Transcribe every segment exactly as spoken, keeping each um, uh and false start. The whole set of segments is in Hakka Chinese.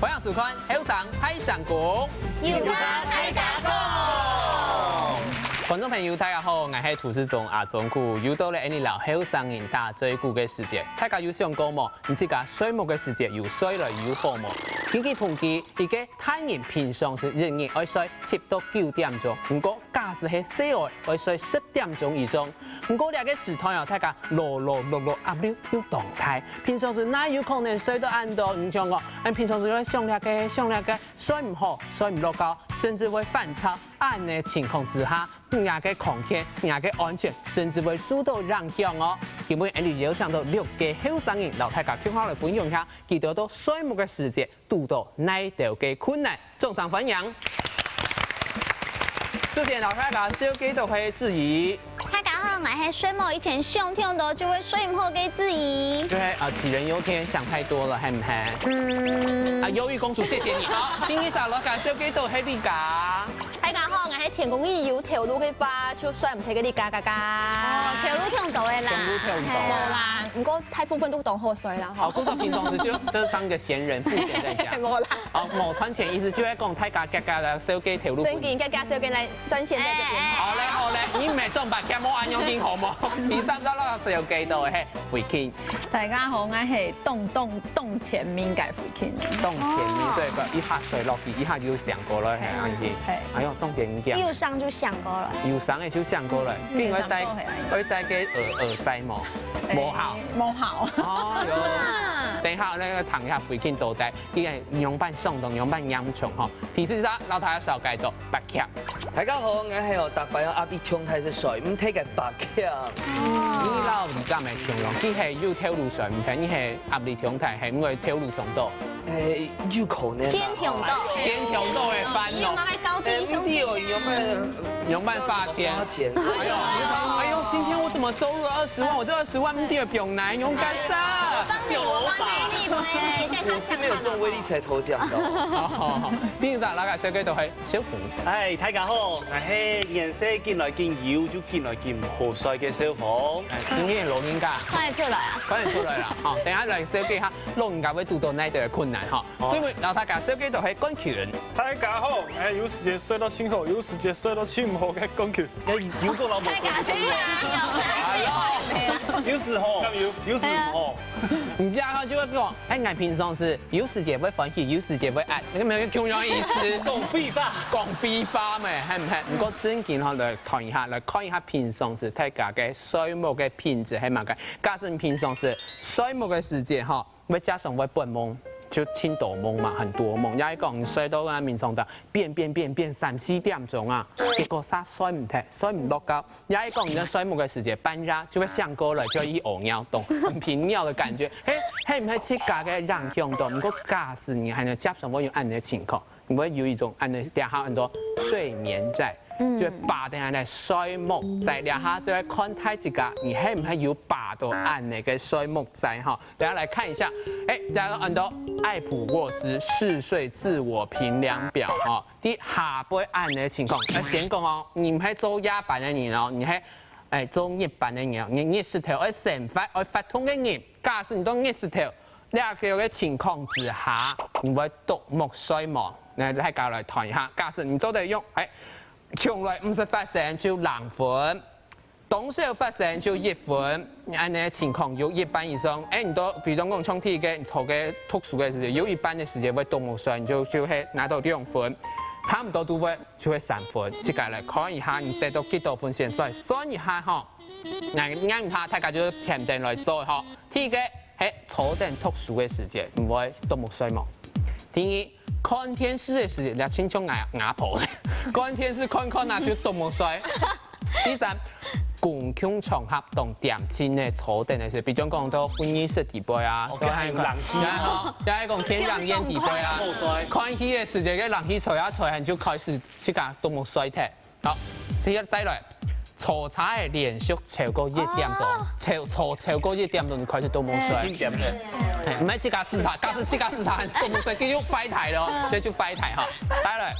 歡迎收看《後生大聲公》，有話大家講。觀眾朋友，大家好，𠊎係主持人阿忠牯，又到了𠊎俚摎後生人打嘴鼓个時節。大家有想過無？你自家睡目个時節有睡來有好無？根據統計，一個大人平常時一日愛睡七到九點鐘，毋過假使係細人愛睡十點鐘以上。毋過這個時代哦，大家勞勞碌碌，壓力又當大，平常時哪有可能睡到恁多？你想講，恁平常時會想這個想這個，睡毋好，睡毋落覺，甚至會反常。恁呢情況之下，你个康健、你个安全，甚至會受到影響哦。今晡日𠊎俚邀請到六個後生人，摎大家共下來分享一下，佢兜在睡目个時節 堵到哪兜个困難，掌聲歡迎。首先，摎大家紹介到係志怡。大家好，𠊎係睡目以前想忒多就會睡毋好个志怡。就係啊，杞人憂天，想太多了，係毋係？嗯。啊，憂鬱公主，謝謝你。好，第二儕摎大家紹介到係麗佳。 大家好，𠊎係天公爺有頭路个話，就睡毋忒个麗佳佳佳。哦，頭路忒多个啦。頭路忒多。無啦，毋過大部分都當好睡啦，吼。哦，故所平常時就，就是當個閒人，賦閒在家。無啦。哦，無賺錢，意思就係講大家家家來紹介頭路。正經，家家紹介來賺錢在這邊。哎。好嘞，好嘞，你毋係賺白錢，莫恁樣定好無？第三儕摎大家紹介到个係慧卿。大家好，𠊎係當當當前面个慧卿。當前面，哦。所以講一下睡落去，一下就醒過來，係恁樣。係。哎喲，當前面。有聲就醒過來。有聲个就醒過來，嗯，因為戴，有聲過係恁樣。愛戴个耳，耳塞無？對，無效。無效。哦喲。等一下，𠊎等下聽一下慧卿到底，佢个仰般傷痛，仰般嚴重吼。第四儕摎大家紹介到白強。大家好，𠊎係哦，逐擺哦壓力忒大就睡毋忒个白強。哦。你摎你敢會相同？佢係有頭路睡毋忒，你係壓力忒大，係因為頭路忒多。 誒，有可能啊。天天都。天天都會煩惱。你有沒有高低兄弟啊？誒，毋對哦，有沒有，有沒有發現？花錢。哎喲，你說，哎喲，今天我怎麼收入了二十萬？我這二十萬毋對啊，不用來，勇敢嗄。我幫你，我幫你，你不會嘞，對他想看好不好？我是沒有中威力彩頭獎的哦。好，好，好。第一隻，摎大家紹介到係小虎。嗨，大家好，𠊎係年歲緊來緊有，又緊來緊毋好睡个小虎。哎，今天老人家。看得出來啊。看得出來啦，吼，等一下來紹介一下老人家會堵到哪兜个困難吼。 好。最尾摎大家紹介到係冠群。大家好，誒，有時節睡到盡好，有時節睡到盡毋好个冠群。誒，有夠老母。大家對啊，有啊，有啊。有時候，有，有時候。哎呀。你這樣就會講，誒，𠊎平常時有時節會歡喜，有時節會哀，該無共樣意思。講廢話。講廢話咩，係毋係？毋過正經吼，來談一下，來看一下平常時大家个睡目个品質係麼个。假使你平常時睡目个時節吼， 會常常會發夢，就盡多夢嘛，很多夢。也係講你睡到啊眠床頂，變變變變三四點鐘啊，結果煞睡毋忒，睡毋落覺。也係講你在睡目个時節，半夜就會醒過來，就會去屙尿，當很頻尿的感覺。嘿，係毋係自家个影響到？毋過假使你還能接受，會有恁樣个情況。 你會有一種恁樣，這下很多睡眠債，嗯。就會霸等下來睡目債，這下就會看待自家，你係毋係有霸到恁樣个睡目債吼？等下來看一下，誒，大家都很多艾普沃斯嗜睡自我評量表吼，在下背恁樣个情況，誒，先講哦，你毋係做夜班个人哦，你係，誒，做日班个人哦，你日時頭愛生活、愛活動个人，假使你到日時頭， 這個个情況之下，你會啄目睡無？來，大家來談一下。假使你做得用，誒，從來毋識發生就零分，當少發生就一分，恁樣情況有一半以上，誒，你都，比如講像第一個，你坐个讀書个時節，有一半个時節會啄目睡，你就，就會拿到兩分，差毋多都會，就會三分。自家來看一下，你得到幾多分先算，算一下吼。那，那你看，大家就係填等來做吼。第一個， 嘿，坐等讀書个時節，你會啄目睡無？第二，看電視个時節，這親像𠊎，𠊎婆，看電視看看啊就啄目睡。第三，公共場合當恬靜个坐等个時，比如講到會議室底背啊，OK，還有冷氣。然後，還有講電影院底背啊，啄目睡。看戲个時節，該冷氣吹啊吹，還就開始自家啄目睡忒。 好，接下來，坐車个連續超過一點鐘，哦。超，坐超過一點鐘就開始啄目睡。一點鐘。嘿，毋係自家駛車，假使自家駛車還啄目睡，這就壞忒了，這就壞忒哈。再來，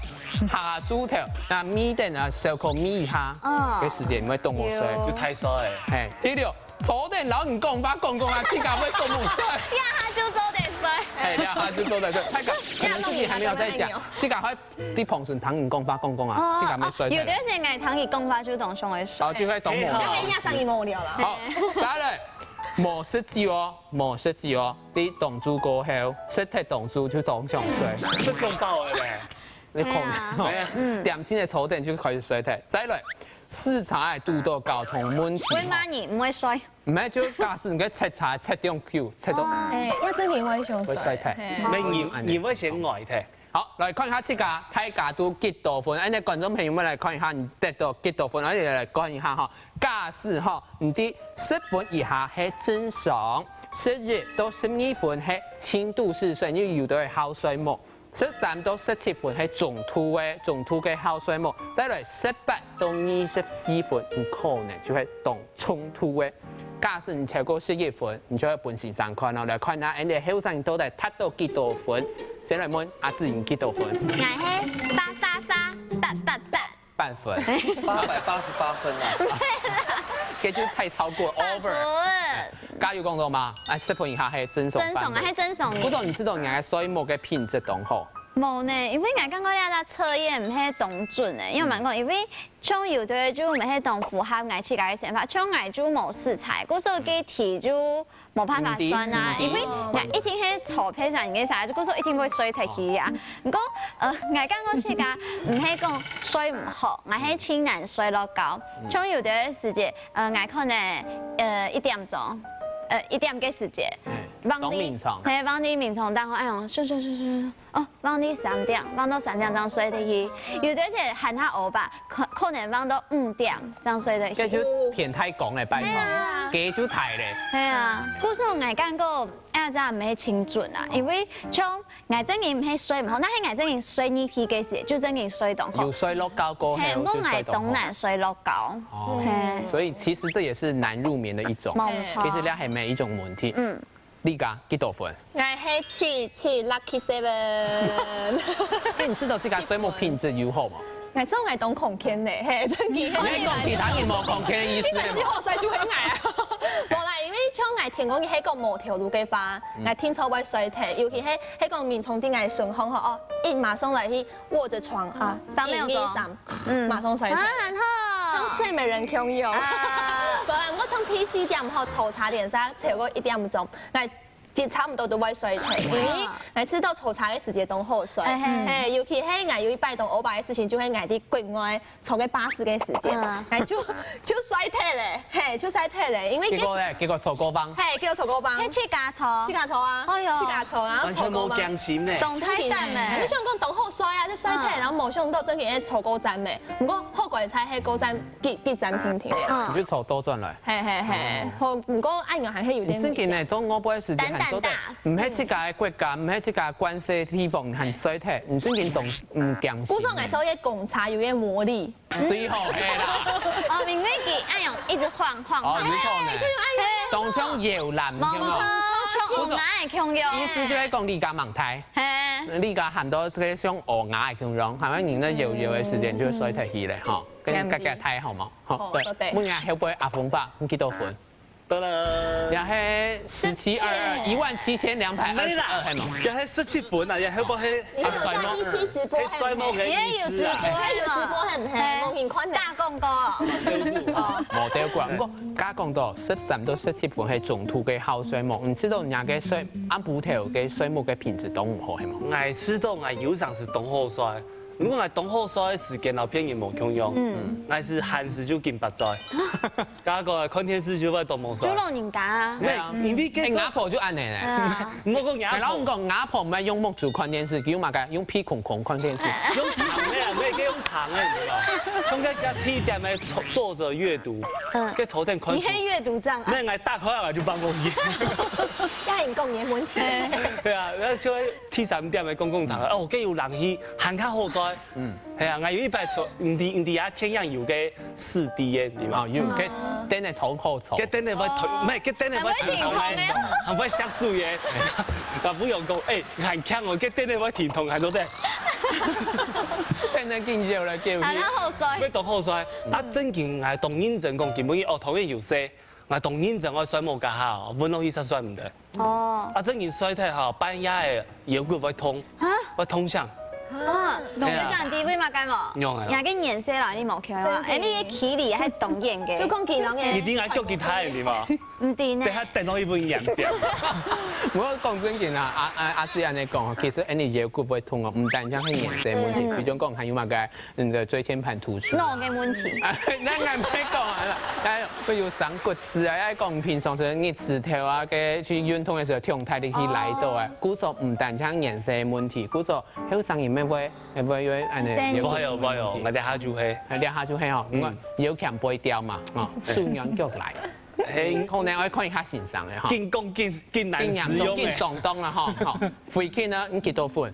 下晝頭，那眯等啊，小可眯一下，嗯。个時節你會啄目睡。有。就太衰了。嘿，第六，坐等摎人講話，講講啊，自家會啄目睡。呀，就坐等係，兩下就做得出。大家可能自己還沒有在講，自家會在旁邊聽人講話講講啊，自家沒睡。有的時間聽佢講話就當想會睡。哦，就會當無聊。但係也生意無聊啦。好，再來，無食酒哦，無食酒哦，你當晝過後，食忒當晝就當想睡。食當飽个咧。你講，哎呀，點心个坐等就開始睡忒。再來，駛車堵到交通問題。會罵你，毋會睡。 毋係，就假使你个塞車塞當久，塞到，哎，要真个會想會睡忒。係。毋係，你，你會先呆忒。好，來看一下自家，大家都幾多分？哎，那觀眾朋友們來看一下，你得到幾多分？哎，來看一下哈。假使哈，你知十分以下係正常，十一到十二分係輕度嗜睡，因為有的人好睡目。 十三到十七分係中度个，中度个好睡目。再來十八到二十四分，你可能就係當重度个。假使你超過十一分，你就愛分先生看哦。來看下，恁樣後生到底達到幾多分？先來問阿志，你幾多分？𠊎係八八八八八八。 八分。八百八十八分啊！這就太超過，over。加油講到嘛，哎，十分以下係正常範圍。正常啊，係正常个。不過你知道你个睡目个品質當好？無呢，因為𠊎感覺這隻測驗毋係當準个，因為蠻講，因為像有的就毋係當符合𠊎自家个想法，像𠊎就無試過，故所這題就 無辦法算啊，因為𠊎一定係坐別儕个時節，就故所一定會睡忒去啊。毋過，呃，𠊎感覺自家毋係講睡毋好，𠊎係盡難睡落覺。像有的時節，呃，𠊎可能，呃，一點鐘，呃，一點个時節，望你，係，望你眠床頂，哎喲，咻咻咻咻， 哦，望到三點，望到三點正睡忒去。有的係還較晏吧，可，可能望到五點正睡忒去。這就天太光了，拜託，係啊。這就大了。係啊，故所𠊎感覺，哎呀，這毋係盡準啊，因為像𠊎正經毋係睡毋好，但係𠊎正經睡入去个時，就正經睡當好。有睡落覺過後，係，毋過𠊎當難睡落覺。哦，係。所以其實這也是難入眠的一種。沒錯。其實這還沒一種問題。嗯。 你个幾多分？𠊎係七七lucky seven。該你知道這個睡目品質有好無？𠊎知𠊎當康健呢，係，正經。你講其他人無康健个意思？你每次好睡就係𠊎啊。無啦，因為像𠊎天光日係講無頭路个話，𠊎定著會睡忒，尤其係，係講眠床頂𠊎順風吼，哦，一馬上來去 臥著床啊，三秒鐘，一二三，嗯，馬上睡忒。啊，很好。像睡美人共樣。啊。無啦，毋過像第四點吼，坐車連續超過一點鐘，𠊎就差毋多都會睡忒，因為𠊎知道坐車个時節當好睡。哎嘿。嘿，尤其係𠊎有一擺當烏白个事情，就係𠊎在國外坐个巴士个時節，嗯。𠊎就，就睡忒咧，嘿，就睡忒咧，因為結果咧，結果坐過枋。嘿，結果坐過枋。係自家坐。自家坐啊，哎喲。自家坐啊，然後坐過枋。完全無驚醒呢。當大膽欸。你想講當好 睡啊，就睡忒，嗯。然後無想到正經坐過站咩。毋過好怪个係過站幾，幾站定定个。嗯。你就坐倒轉來。嘿嘿嘿，好，毋過恁樣還係有點危險。你正經呢，當烏白个時間還做得，膽膽大。毋係自家个國家，毋係自家个慣勢地方，還睡忒，你正經當毋驚醒。故所𠊎說个公車有个魔力。最好係啦。哦，因為佢恁樣一直晃晃晃。哦，有可能。哎，就有恁樣。當像搖籃，有無？無錯，像烏鴉个共樣。意思就係講你家吂大。 嘿。你个喊到這個像烏鴉个共樣，喊到人呢搖搖个時間就會睡忒去咧，吼，跟大家太好嘛，吼，哦，對，對。問下後背阿峰伯，你幾多分？得了。也係十七二，十七。一萬七千兩百二十二，沒啦，係嗎？也係十七分啊，也後背係，你有在一期直播，係睡目个意思啊。也有直播，係嗎？也有直播，係嗎？嘿，無人看呢。大廣告。哦。無得過，毋過，剛講到十三到十七分係中度个好睡目，你知道人家个睡，暗晡頭个睡目个品質當毋好，係無？ 𠊎知道𠊎有成時當好睡，毋過𠊎當好睡个時間摎別人無共樣。嗯。𠊎係閒時就緊發呆。該個看電視就會當無睡。就老人家啊。無，因為該個，欸，吾婆就恁樣呢。啊。毋好講吾婆。老公講，吾婆毋愛用目珠看電視，佢用麼个？用屁空空看電視。用聽个啊，無，該用聽个，你知道？像該个第一點个坐，坐著閱讀，嗯。該坐等看書。你係閱讀障礙。無，𠊎打開來就放過去。 也很講你个問題。對啊，然後就會第三點个公共場合，哦，該有冷氣，還較好睡。嗯。係啊，𠊎有一擺坐，毋知，毋知啊，天陽有个四D个，對吧？哦，有，該等下頭殼坐。該等下會頭，哦。無，該等下會頭痛个，還會停動个。還會潲水个。啊，毋好講，欸，還強哦，該等下會停動，還做得。等下緊搖來搖去。還較好睡。會當好睡。啊，正經，𠊎當認真講，今晡日哦，頭先有說， 𠊎當認真愛睡目該下哦，問落去煞睡毋得。哦。啊，正經睡忒吼，半夜个腰骨會痛，啊？會痛醒。啊，哎呀，學長知為麼个無？仰仔啊？人家个年歲啦，你無看啊？真的。哎，你个體力還當遠个。就講技能个。你一定愛叫其他人的嘛？毋知呢。等下等到一分兩點。毋過講正經啊，阿阿阿四恁樣講哦，其實恁樣腰骨會痛哦，毋單淨係年歲問題，嗯。比如講還有麼个 你的椎間盤突出。腦个問題。哎，那俺沒講完了，哎，會有生骨刺啊，愛講平常時日時頭啊，該去運動的時候，挺大力去拉到啊，故所毋單淨年歲問題，故所後生人也會也會有恁樣有不會哦，不會哦，問題。我等下就會。哎，等下就會哦，嗯。因為有強背調嘛，哦，手軟腳來。 嘿，可能愛看一下先生个哈。緊講緊，緊難使用个。緊嚴重，緊上當了哈，好。慧君呢，你幾多分？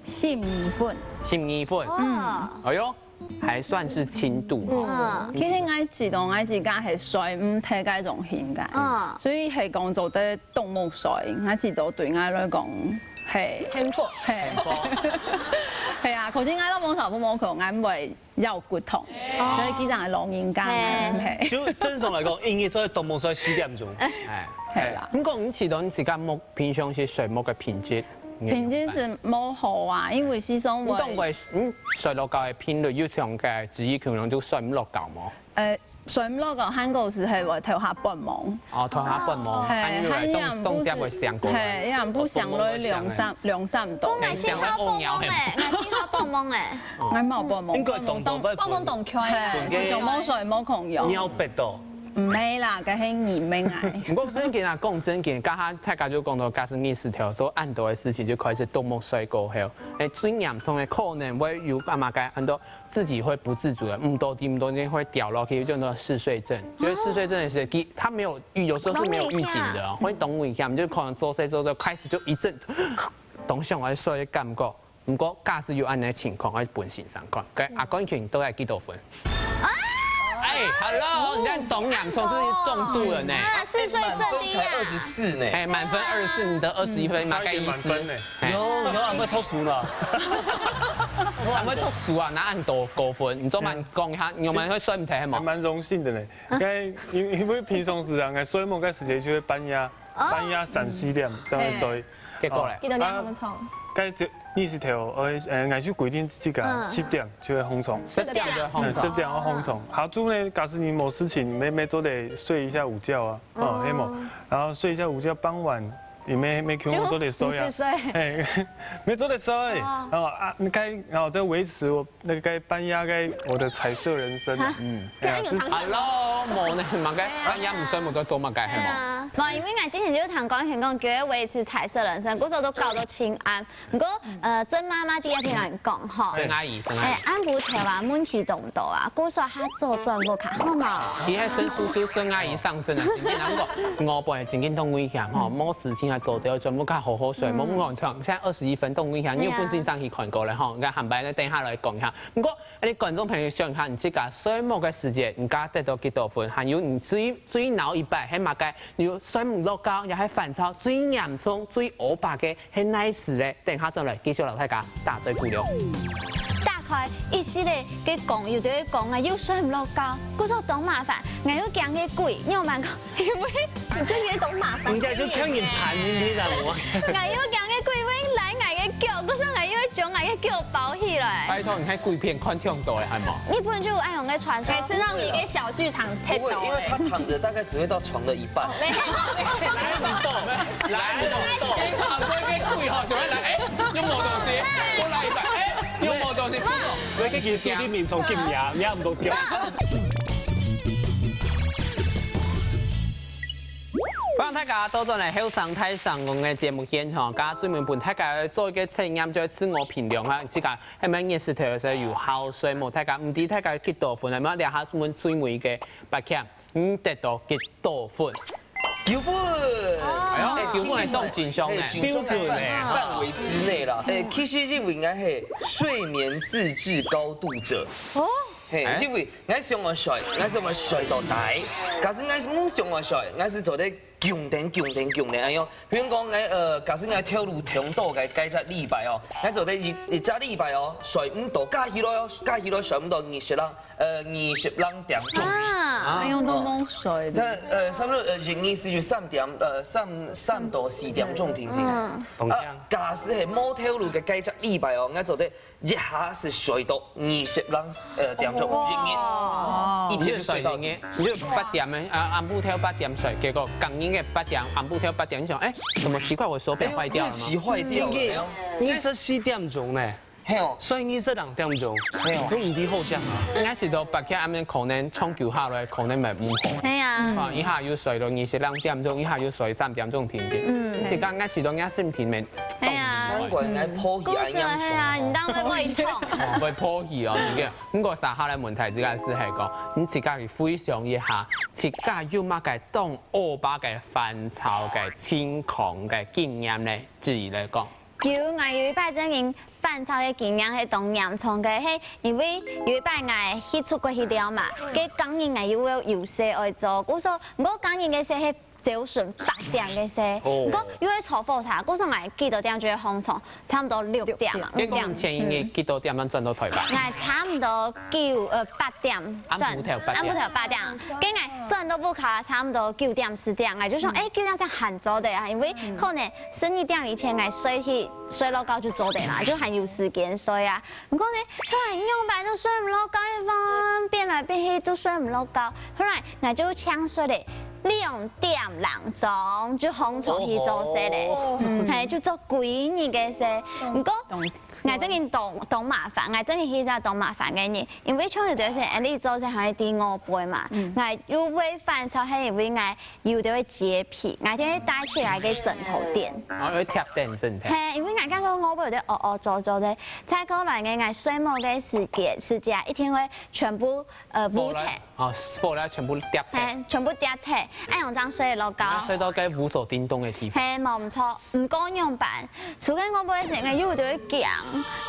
十二分。十二分。嗯。哎喲，還算是輕度哈。嗯。其實𠊎知道𠊎自家係睡毋忒該種型个，嗯。所以係講做得當目睡，𠊎知道對𠊎來講係幸福。係。幸福。係啊，可是𠊎老公老婆無講，𠊎毋會 腰骨痛，哦。所以佢正係老人家，嘿。係。就正常來講，應該做得當目睡四點鐘。哎。係啦。毋過你試著你自家目，平常時睡目个品質，品質係無好啊，因為時常會，你當會，你睡落覺个頻率有像个子怡可能就睡毋落覺無？呃，睡毋落覺，還過係會頭下發夢。哦，頭下發夢，哦。係，還有來，還有動，動作會醒過來。係，也毋想來兩三，兩三度。我愛先發發夢誒，愛先發發夢誒。 𠊎無發夢。應該當多會發夢當強誒，係，想無睡無空用。尿憋到。毋係啦，該係你毋係𠊎。毋過正經啊，講正經，剛剛大家就講到，假使日時頭做恁多个事情，就開始當目睡過後，誒，最嚴重个可能會有阿媽該很多自己會不自主的，毋多知毋多知會掉落去，叫做嗜睡症。就是嗜睡症的時候，他沒有預，有時候是沒有預警的哦，會當危險，就可能做事做做開始就一陣，當想要睡的感覺。 毋過假使有恁樣情況，愛分先生看。該阿冠群到底幾多分？哎，hello，你看當嚴重，這是重度了呢。啊，嗜睡症的呀。滿分才二十四呢。哎，滿分二十四，你得二十一分，嗯。差一點滿分呢。麼个意思？哎。有，有人會讀書呢。還會讀書啊？哪恁多高分？你做慢講一下，你有沒有會睡毋忒嗎？還蠻榮幸的呢。該因，因為平常時啊，𠊎睡目个時間就係半夜，哦。半夜三四點，這樣睡。嘿。結果咧？哦，記得你啊，䟘床。該就，日時頭，呃，呃，𠊎就規定自家，嗯。十點就會䟘床。十點就會䟘床。嗯，十點要䟘床。好，就呢，假使你無事情，乜，乜做得睡一下午覺啊，哦，哦。係無？然後睡一下午覺，傍晚，你乜，乜去做得睡啊。就毋使睡。哎，乜做得睡。哦。然後啊，你該，然後再維持我 那個該半夜該我的彩色人生啊。哈？嗯。對啊，有糖水嗎？Hello，無呢，麼个，哎呀。半夜毋睡目个做麼个，係無？對啊，無，因為𠊎之前就聽過，聽講，叫佢維持彩色人生，故所都搞到盡暗。毋過，呃，曾媽媽第二天來講吼，曾阿姨，曾阿姨。哎，暗晡頭啊，問題當多啊，故所較早轉屋下，好無？佢還生疏疏，曾阿姨上身啊，真正難過。我本來真正當危險吼，嗯。無事情啊，做得轉屋下好好睡，嗯。無，無，現在二十一分當危險，你有本事上去看過了吼，你看，下擺呢，等一下來講一下。 毋過，恁呢觀眾朋友想一下，你自家睡目个時節，你自家得到幾多分？還有你最，最惱一擺係麼个？你有睡毋落覺，也係煩躁，最嚴重、最烏白个係哪時咧？等下轉來繼續摎大家打嘴鼓了。打開一息仔个講，有兜講啊，又睡毋落覺，故所當麻煩，𠊎又驚个鬼，你有問過？ 因為你真个當麻煩。人家就聽人談天天啊，我。𠊎又驚个鬼會拉𠊎个腳，故所𠊎又會將𠊎个腳包起來。拜託，你看鬼片看忒多了，係無？日本就有恁樣个傳說。每次讓你一個小劇場太多了。不會，因為他躺著大概只會到床的一半。哦，沒有，沒有。來毋到，來毋到。你看到一個鬼吼，就會來，哎，有無東西？過來一擺，哎，有無東西？我這個樹頂面上金牙，你也毋到腳。 歡迎大家倒轉來後生大聲公个節目現場，今專門分大家做一個測驗，就係自我評量啊，自家係毋係日時頭个時候有好睡無？大家毋知大家幾多分啊？𠊎這下問最尾一個八強，你得到幾多分？九分。哎喲，哎，九分還當正常呢。嘿，正常的範圍之內啦。哎，其實因為𠊎係睡眠自制高度者。哦。嘿，因為 𠊎想愛睡，𠊎想愛睡到底。假使𠊎毋想愛睡，𠊎係做得強等強等強等，哎喲，比如講𠊎，呃，假使𠊎頭路痛到該該隻禮拜哦，𠊎做得一一隻禮拜哦，睡毋到，加起來哦，加起來睡毋到二十零，呃，二十零點鐘。啊。哎喲，都無睡。但呃，差不多呃，一日係有三點呃三三到四點鐘定定。嗯，當強。啊，假使係無頭路个該隻禮拜哦，𠊎做得一下係睡到二十零呃點鐘一日，一天就睡到。你就八點个啊，暗晡頭八點睡，結果隔日个八點，暗晡頭八點，你想，哎，怎麼奇怪，我手錶壞掉了嗎？日期壞掉了沒有？二十四點鐘呢，嘿哦，睡二十零點鐘，嘿哦都毋知好食啊。應該係到白天暗晡可能長久下來，可能會毋好。係啊，啊，一下又睡到二十零點鐘，一下又睡三點鐘定定。嗯，這個應該係到人身體面。係啊。難怪𠊎破皮恁嚴重。係啊，你當會胃痛。會破皮哦，這個。毋過接下來問題，這個係係講，你自家去回想一下，自家有麼个當惡霸个煩躁个情況个經驗呢？舉例來講。有，𠊎有一擺正經煩躁个經驗係當嚴重个，係因為有一擺𠊎去出國去尞嘛，該當日𠊎又有有事愛做，故所毋過當日个事係朝晨八點个事，毋過又愛坐火車，故所𠊎幾多點就會䟘床，差毋多六點啊，你講前一日幾多點樣轉到台北？𠊎差毋多九呃八點轉，暗晡頭八點暗晡頭八點，跟𠊎轉到屋下差毋多九點十點，𠊎就想，哎，九點先還早的啊，因為可能十二點以前𠊎睡去睡落覺就早的嘛，就還有時間睡啊。毋過呢，突然仰般都睡毋落覺，一直變來變去都睡毋落覺，後來𠊎就強睡了兩點零鐘就䟘床去做事了，係就做幾日个事，毋過。 𠊎正經當當麻煩，𠊎正經係一隻當麻煩个人，因為像有段時間，𠊎做事還會知我背嘛，𠊎又會煩躁，係因為𠊎有點會潔癖，𠊎就會帶起來个枕頭墊。哦，會貼等枕頭。係，因為𠊎感覺我背有點哦哦做做的，再過來呢，𠊎睡目个時間時間一定會全部呃烏忒。哦，布料全部貼等。係，全部貼忒，恁樣正睡得落覺。睡到該烏手叮咚个地方。係，無毋著。毋過仰般，除了我背時，𠊎又有點驚，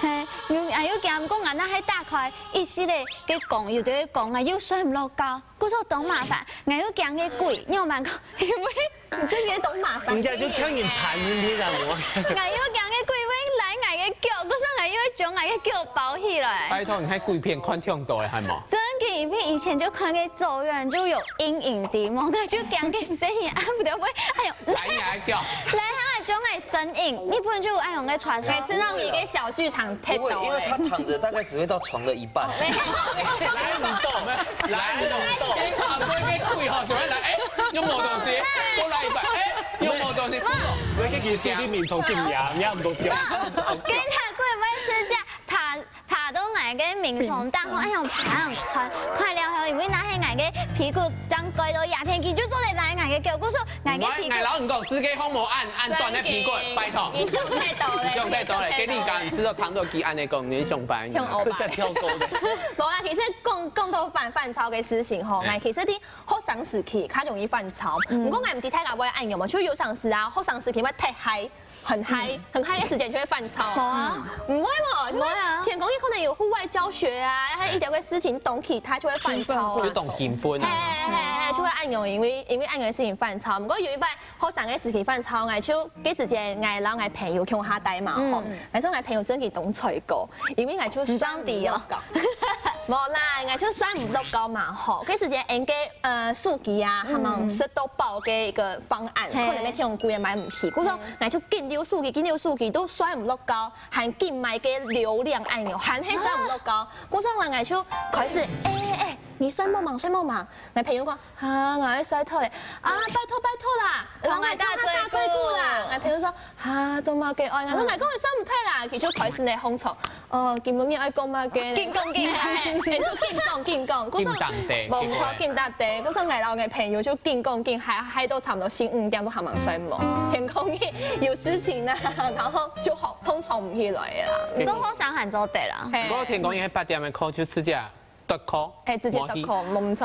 係，又又驚，毋過𠊎那係打開一系列个講，有點講，𠊎又睡毋落覺，故所當麻煩，𠊎又驚个鬼，仰般講，因為你真个當麻煩。人家就看人盤人天啊，我。𠊎又驚个鬼會拉𠊎个腳，故所𠊎又會將𠊎个腳包起來。拜託，你看鬼片看忒多个，係無？真个，因為以前就看个咒怨，就有陰影的嘛，𠊎就驚个聲音，啊，毋對，會，哎喲，來，你來叫。來，他將𠊎聲音，日本就有恁樣个傳說。每次讓你一個小劇場太不會，因為他躺着大概只會到床的一半。來，你動，來，你動。你動。你動。你鬼吼，怎麼來？哎，又沒東西，過來一半，哎，又沒東西。我个意思，你眠床咁樣，你也毋多叫。跟他鬼會吃架，爬爬到𠊎个眠床頂，哎呀，爬很快，快了後，因為那係𠊎个屁股正蓋到這片，佢就做得拉𠊎个腳，故所𠊎个屁股。𠊎摎你講，世界好無恁恁短个屁股，拜託。你想太多了，你想太多了，給你講，你知道躺到幾安尼講，你想法。挺歐巴。這跳高的。無啦，其實講講到煩煩躁个事情吼，𠊎其實在學生時期較容易煩躁，毋過𠊎毋知大家會恁樣無，就有當時啊，學生時期會忒嗨，很嗨，很嗨个時間就會煩躁。無啊，毋會無，就係天光日可能有戶外教學啊，還有一點个事情，當其他就會煩躁啊。就當興奮嘿啊。嘿嘿，就會恁樣，因為因為恁樣个事情煩躁。毋過有一擺學生个時期煩躁，𠊎就該時間𠊎摎𠊎朋友共下戴嘛吼，但是𠊎朋友真个當衰過，因為𠊎就睡毋落覺。無啦，𠊎就睡毋落覺嘛吼。該時間𠊎个呃手機啊，還蠻食到飽个一個方案，可能要天光日買毋起，故所𠊎就緊溜手機，緊溜手機都睡毋落覺，還緊買个流量按鈕，還係睡毋落覺。故所𠊎𠊎就開始，哎哎哎，你睡目盲，睡目盲。𠊎朋友講， 啊，𠊎愛睡透咧。啊，拜託拜託啦，摎𠊎打嘴鼓啦。𠊎朋友說，啊，做麼个？哦，𠊎說𠊎講會睡毋忒啦，佢就開始呢䟘床。哦，今晡日愛講麼个呢？緊講緊嗨。佢就緊講緊講，故所緊打地無毋著，緊打地，故所𠊎摎𠊎朋友就緊講緊嗨，嗨到差毋多四五點都還吂睡目。天光日有事情啊，然後就䟘䟘床毋起來啦。做學生還做得啦。嘿不過天光日八點个課就直接 讀課，哎，直接讀課，無毋著。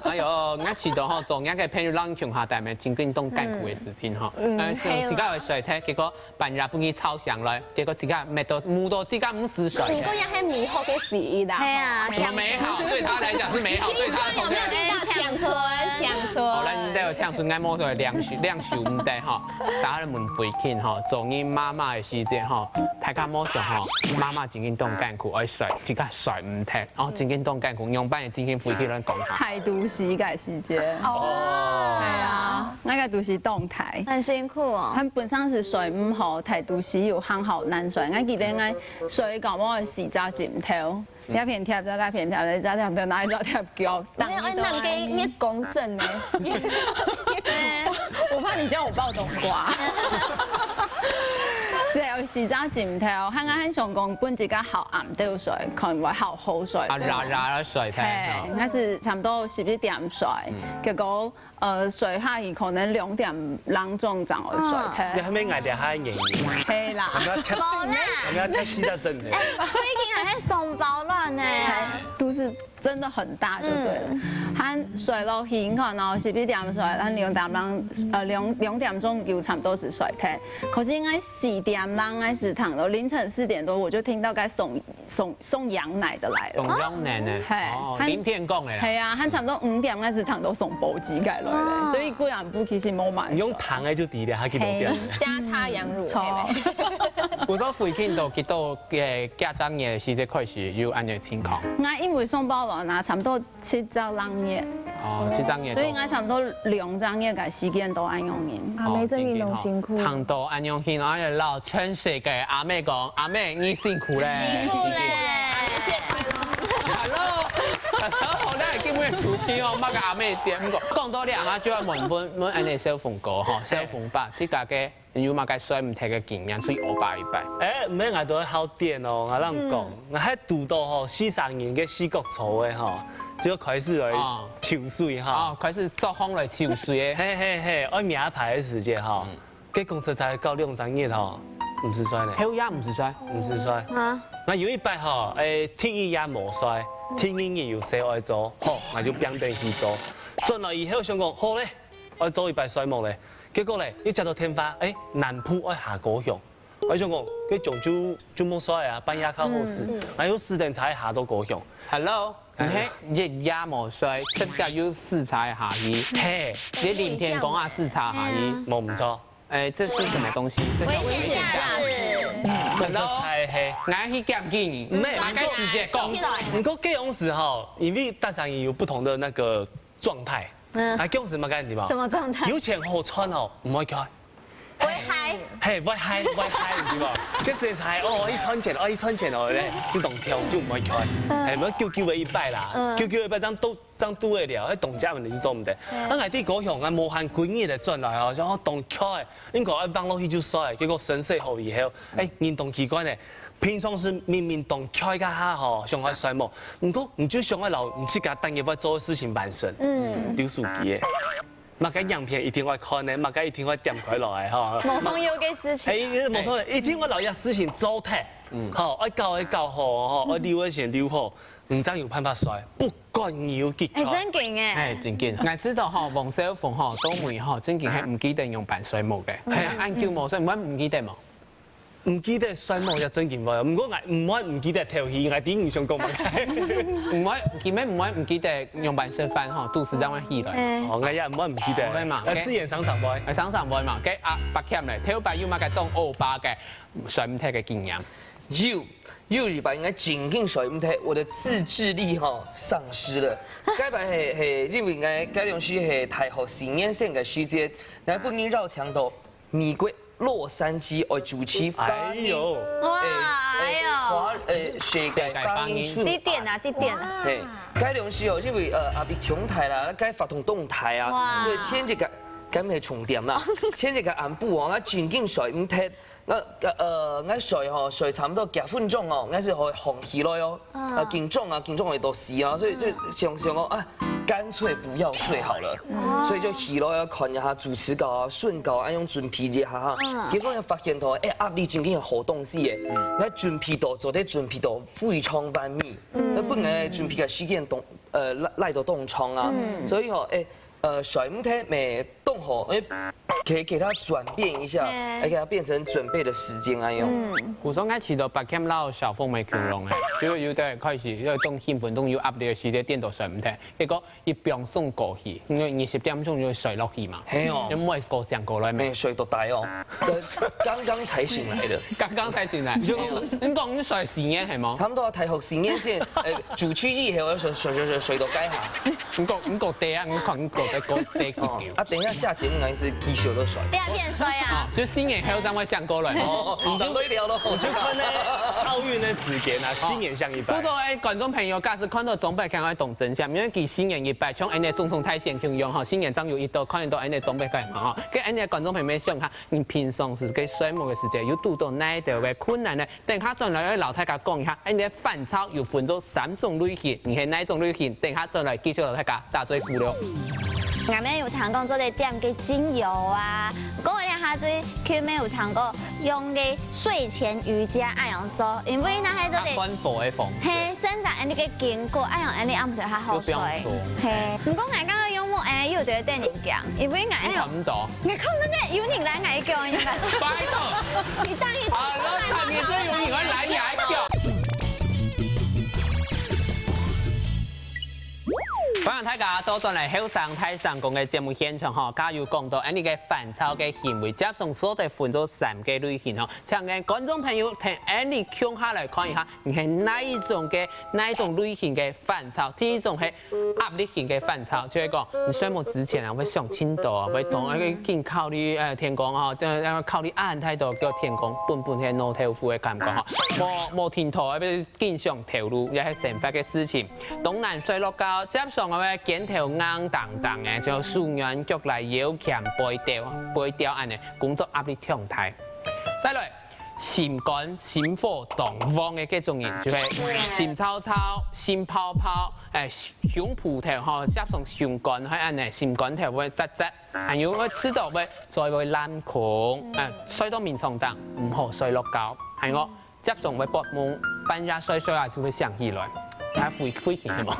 哎喲，𠊎試著吼，做𠊎个朋友人共下戴，真緊當艱苦个事情吼。呃，自家會睡忒，結果半夜分佢吵醒來，結果自家寐到，夢到自家毋使睡。毋過也係美好个回憶啦。係啊，什麼美好？對他來講是美好，對他來講。青春有沒有聽到？青春，青春。好，咱這有青春，𠊎摸出來兩手，兩手毋得吼。大家問回去吼，做你媽媽个時節吼，大家摸手吼，媽媽真緊當艱苦，愛睡，自家睡毋忒，哦，真緊當艱苦，仰般个情形，回去咱講下。大肚屎个時節。哦。對啊，該个肚屎當大。很辛苦哦。佢本身係睡毋好，大肚屎又行好難睡。𠊎記得𠊎睡到無四隻枕頭，這片貼著，那片貼著，這片貼著，那一隻貼腳。沒有，哎，那個月光症呢？我怕你叫我爆冬瓜。係有四隻枕頭，還還想講分自家好暗頭睡，可能會好好睡。啊，拉拉拉睡忒。嘿，哦。該係差不多十一點睡，結果呃睡下去可能兩點零鐘正會睡忒。你還沒挨著他的原因。係啦。我們要貼，無啦。我們要貼西大正的。哎，最近還在送包卵呢。肚屎真的很大就對了。嗯。還睡落去，你看哦，十一點睡，但兩點零，呃，兩，兩點鐘就差不多係睡忒。可是應該四點零還係差不多凌晨四點多，我就聽到該送，送，送羊奶的來了。送羊奶呢？嘿，哦，還，零點講的啦。係啊，還差不多五點還係差不多送補給來了，哦。所以果然不其實無慢。你用糖的就抵了，還給我掉。嘿。加插羊乳，著。嘿沒？有時候附近都幾多个家長也是這開始有恁樣情況。那因為送包卵啊，差不多 七隻零月。哦，七隻月多。所以𠊎差不多兩隻月个時間都恁樣形。阿姆真个當辛苦。哦，真个吼。行到恁樣形，哎呀，摎全世界阿姆講，阿姆，你辛苦咧。辛苦咧。Hello，Hello，好，咱今日主題哦，麼个阿姆節目，講到這下就愛問問問恁樣小鳳哥吼，小鳳爸，自家个 有麼个睡毋忒个經驗，最烏白一擺？哎，毋免，𠊎都會好點哦，𠊎摎你講，嗯。𠊎還堵到吼，四十人个四角座位吼，就開始來哦。抽水哈。哦，開始做風來抽水个。嘿嘿嘿，愛名牌个時節吼，嗯。該公車才到兩三日吼，毋使睡呢。頭也毋使睡。毋使睡。啊。𠊎有一擺吼，哎，第一夜無睡，第二日有事愛做，吼，𠊎就拚等去做。轉來以後想講，好咧，愛做一擺睡目咧。 結果咧，又接到電話，哎，南部愛下高雄。𠊎想講，該種就，就莫睡啊，半夜較好睡。嗯，嗯。𠊎又四點才下到高雄。Hello，哎。你係一夜無睡，直接又四點下去。嘿。你凌晨講啊四點下去。嗯。無毋著。哎，這是什麼東西？這叫危險駕駛。危險駕駛。公司才係。𠊎去檢舉你。毋係。麼个時節講？毋過該種時候，因為大家有不同的那個狀態。 嗯。啊，該種時麼个，你知無？什麼狀態？有錢好賺哦，毋會開。會嗨。嘿，會嗨，會嗨，你知無？該時節才，哦，愛賺錢，哦，愛賺錢哦，咧，就當暢，就毋會開。嗯。哎，毋好久久个一擺啦，嗯。久久个一擺，正堵，正堵會了，該當加穩个就做毋得。嗯。啊，𠊎在高雄啊，無閒幾日个轉來哦，想講當暢个，應該愛放落去就睡，結果身體好以後，哎，人當奇怪呢， 平常時明明當𤸁該下吼，想愛睡目，毋過你就想愛摎你自家逐日愛做个事情完成。嗯。有手機个，麼个影片一定愛看个，麼个一定愛點開來吼。無重要个事情。哎，無重要，一定愛摎一个事情做忒。嗯。吼，愛搞愛搞好，吼，愛溜个先溜好，你正有辦法睡，不管你有幾𤸁。哎，真个哎。哎，真个。𠊎知道吼，黃小鳳吼，到尾吼，真个係毋記得仰般睡目个。嘿。恁久無睡，毋會毋記得無？ 毋記得睡目也正經會，毋過𠊎毋會毋記得頭戲，𠊎知你想講麼个。毋會，佢乜毋會毋記得仰般食飯吼，肚屎正會起來。哎。哦，𠊎也毋會毋記得。毋會嘛，𠊎自然常常會。哎，常常會嘛，該啊，八點咧，頭擺有麼个當烏白个，睡毋忒个經驗？有，有一擺𠊎正經睡毋忒，我的自制力吼喪失了。該擺係，係，因為𠊎該當時係大學四年生个時節，𠊎分人邀請到美國 洛杉磯愛主持華人，哎喲。哇，哎，哎喲。華，哎，世界華人春晚。地點啊，地點啊。嘿，該當時哦，因為，呃，壓力當大啦，該活動當大啊，哇。所以前一个，該毋係重點啦，前一个暗晡哦，𠊎正經睡毋忒，𠊎，呃，𠊎睡吼，睡差不多幾分鐘哦，𠊎就會䟘起來哦。 啊。啊，緊張啊，緊張會到死啊，所以就想，想講啊，乾脆不要睡好了，哦。所以就起來啊，看一下主持稿啊、訊稿啊，恁樣準備一下哈。嗯。結果又發現到，哎，壓力真个好東西耶。嗯。𠊎準備到，做得準備到非常完美。嗯。該本來準備个時間當，呃，拉，拉到當長啊。嗯。所以吼，哎，呃，睡毋忒，乜當好，哎，可以給他轉變一下，嘿。來給他變成準備的時間，哎喲。嗯，古松該起到八camp摎小鳳妹共樣誒，就有得開始有種興奮，種有壓力个時節，顛倒睡毋忒。結果一放鬆過去，因為二十點鐘就睡落去嘛，嘿哦你毋會過醒過來咩沒？睡到呆哦，剛剛才醒來的，剛剛才醒來，就是你講你睡四年係無？差不多要大學四年生，呃，九七以後要睡睡睡睡睡到該下。你講你講對啊，你講你講在講對幾久？啊，等一下下節目還是繼續都睡。你還變衰啊？啊，就四年後正會醒過來。哦，你就累了咯，我就看那奧運的時間啊，新年像一般。不過，哎，觀眾朋友，假使看到長輩，看愛當珍惜，因為佢新年一擺，像恁呢總統大選共樣吼，新年正有一到，看到恁呢長輩該嘛吼，跟恁呢觀眾朋友們想下，你平常時个睡目个時節，有堵到哪一條个困難呢？等下轉來愛摎大家講一下，恁呢煩躁有分做三種類型，你係哪一種類型？等下轉來繼續摎大家打嘴鼓了。𠊎乜有聽講做得點个精油啊，過兩下最近乜有聽講用个睡前瑜伽恁樣做，因為那係做得。關火的風。嘿，伸展恁呢个筋骨，恁樣恁呢暗時較好睡。有放鬆嘿，毋過𠊎剛剛用目，哎，又有點點驚，因為𠊎哎喲，你看毋到。𠊎看到該有人來𠊎个腳，應該是。拜託。你這樣一啊，那看你真有人來你還叫。歡迎大家倒轉來後生大聲公个節目現場吼，加有講到恁呢个煩躁个行為，接種所得分做三个類型吼，請跟觀眾朋友同恁呢共下來看一下，你係哪一種个哪一種類型个煩躁？第一種係壓力型个煩躁，就係講你睡目之前啊，會想盡多啊，會當會緊考慮呃天光吼，呃考慮恁太多，叫天光本本係腦豆腐个感覺吼，無無停頭，會緊想頭路，也係生活个事情。 當難睡落覺，接上个肩頭硬噹噹个，就手軟腳來腰鉗背吊，背吊恁呢，工作壓力忒大。再來，心肝心火當旺个這種人，就係心燥燥、心泡泡，哎，胸脯頭吼，接上心肝，還恁呢，心肝頭會扎扎，還有會試著會嘴會爛空，哎，睡到眠床頂，毋好睡落覺，還有 接上會發夢，半夜睡睡啊就會醒起來，還會會醒係無？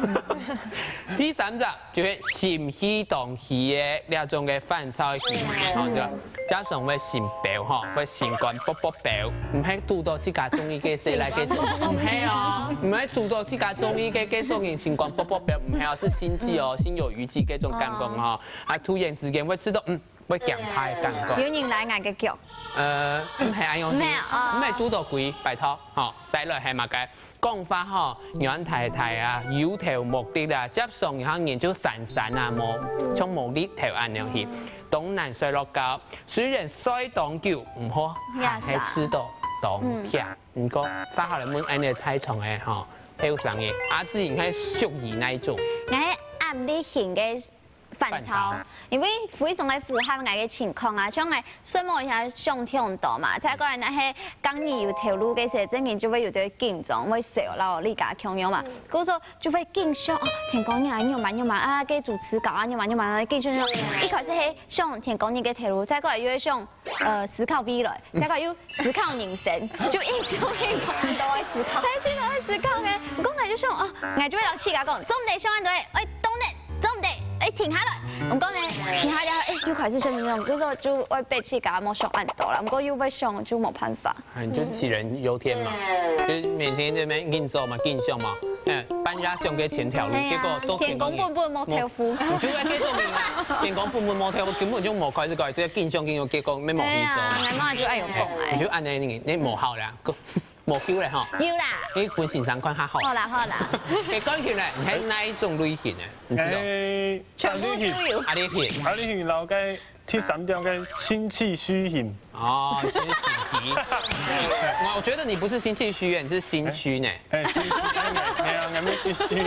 第三隻就係心虛當虛个這種个煩躁个行為，吼，就接上會心飆吼，會心肝噗噗飆，毋係堵到自家中意个事來个做，毋係哦，毋係堵到自家中意个个種人心肝噗噗飆，毋係哦，係心悸哦，心有餘悸這種感覺吼，啊突然之間會試著嗯，會驚怕个感覺。有人來𠊎个腳。呃，毋係恁樣，毋係哦毋係堵到鬼，拜託，吼，再來係麼个？講話吼，軟大大啊，有頭無力啊，接上然後人就散散啊，無像無力頭恁樣去，當難睡落覺。雖然睡當久，毋好，呀還係試著當忝。毋過，接下來問恁呢在場个吼，後生个，阿志應該屬於哪一種？𠊎係壓力型个煩躁煩躁，因為非常个符合𠊎个情況啊，像𠊎睡目一下想忒多嘛，再過來若係講你有頭路个時，正經就會有點緊張，會愁咯，你家共樣嘛，故所就會緊想哦，天光日啊，你有嘛你有嘛啊，該主持稿啊，你有嘛你有嘛，緊想想，一開始係想天光日个頭路，再過來又會想 呃，思考未來，大概又思考人生，就一直有很多个思考。係，真个會思考个。毋過𠊎就想，哦，𠊎就會摎自家講，做毋得想恁多，哎，等等，做毋得，哎，停下來。毋過呢，停下來，哎，又開始想想想，有時候就會逼自家莫想恁多啦。毋過又會想，就無辦法。哎，你就是杞人憂天嘛，就是每天這邊緊做嘛，緊想嘛，哎，半夜想个千條路，哎呀結果都天公本本無豆腐。你就愛這種人啊，天公本本無豆腐，根本就無開始搞，這緊想緊想，結果沒無去做嘛。對啊，𠊎媽就愛有講哎。你就恁呢，你你無好啦，無救了哈。有啦，你本身上看較好。好啦好啦，哎，講起來，你係哪一種類型的？你知道？哎，全部都有。壓力型。壓力型摎該第三點个心氣虛型。哦，就是心虛。我我覺得你不是心氣虛，你是心虛呢。哎，心虛，哎呀，俺們心虛。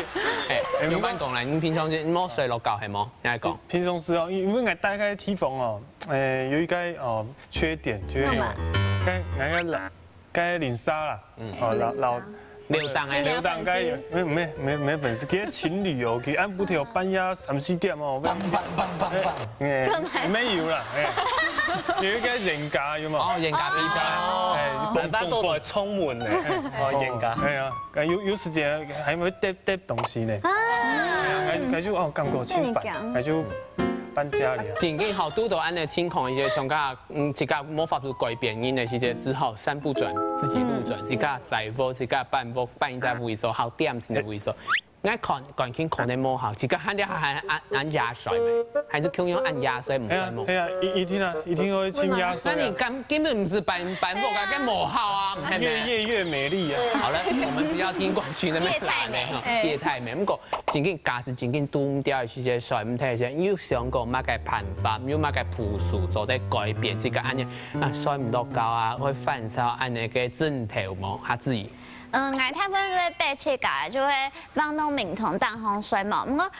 哎，有辦法講啦，你平常就你莫睡落覺係無？你來講。平常時哦，因為𠊎戴个地方哦，哎，有一個哦缺點，就係幹嘛該該該該鄰舍啦，哦，老老沒有當哎。你留當該沒沒沒沒本事，佢情侶哦，佢暗晡頭半夜三四點哦，棒棒棒棒棒，哎，沒有啦，哎，有一個冤家有無？哦，冤家皮包。哎，爸爸都來窗門呢，哦，冤家。哎呀，有有時間還會跌跌東西呢，哎，哎就哦感覺真煩，哎就搬家了。正經吼，堵到恁樣情況，一些像講，嗯，自家無法度改變人个時節，只好山不轉，自己路轉，自家徙屋，自家搬屋，搬一隻位所，好恬靜个位所。𠊎看環境可能無好，自家還得還還還壓衰咩？還係共樣恁壓衰毋衰無？哎呀哎呀，一一定啊，一定會請壓衰啊。那你根根本毋係搬搬屋啊，更無好啊，毋係咩？越夜越美麗啊。好了，我們不要聽冠軍那邊來了哈，夜太美夜太美。不過，正經假使正經堵毋著个時節，衰毋退个時節，你有想過麼个辦法，有麼个步數做得改變這個恁樣啊，睡毋著覺啊，會煩躁恁樣个症頭無？哈，子怡。嗯，𠊎大部分就會逼自家，就會放到眠床頂項睡嘛。毋過，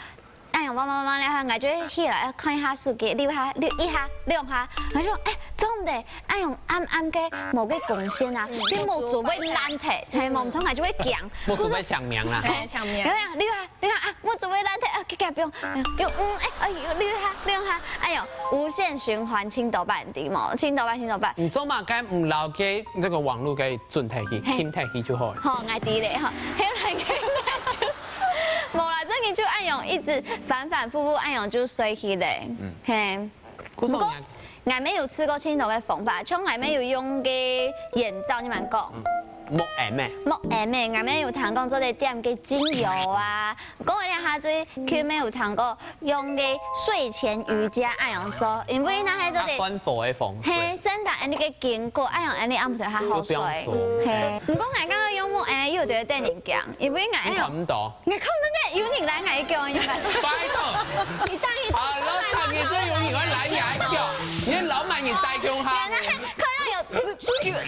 哎呀，慢慢慢慢了，𠊎就會起來看一下手機，溜下溜一下兩下，𠊎就說，哎，做毋得，哎喲，暗暗个某個光線啊，你目珠會爛忒，嘿，夢中𠊎就會驚。目珠會搶名啦。嘿，搶名。有呀，溜下溜下啊，目珠會爛忒啊，去隔壁用，用嗯，哎，哎呦，溜下溜下，哎喲，無限循環，千多擺，知無？千多擺，千多擺。你做麼个毋留个這個網路給轉退去，嘿停退去就好了。吼，𠊎知咧吼，後來个就，無啦，真个就恁樣一直反反覆覆恁樣就睡去咧，嘿。故所毋過，𠊎乜有試過盡多个方法，像𠊎乜有用个眼罩，你們講。木M咩？木M个，𠊎乜有聽講做得點个精油啊，毋過𠊎這下最近乜有聽過用个睡前瑜伽恁樣做，因為那係做得。它關火的風水。嘿，伸到恁樣个筋骨，恁樣恁樣暗時較好睡。又不用鎖嘿，毋過𠊎剛剛用木M又有點得人驚，因為𠊎你看不到。你看那個有人來𠊎叫，應該是。拜託，你大意。啊，然後看你這有人來你還叫，你連老闆你帶給他。原來看到有有有人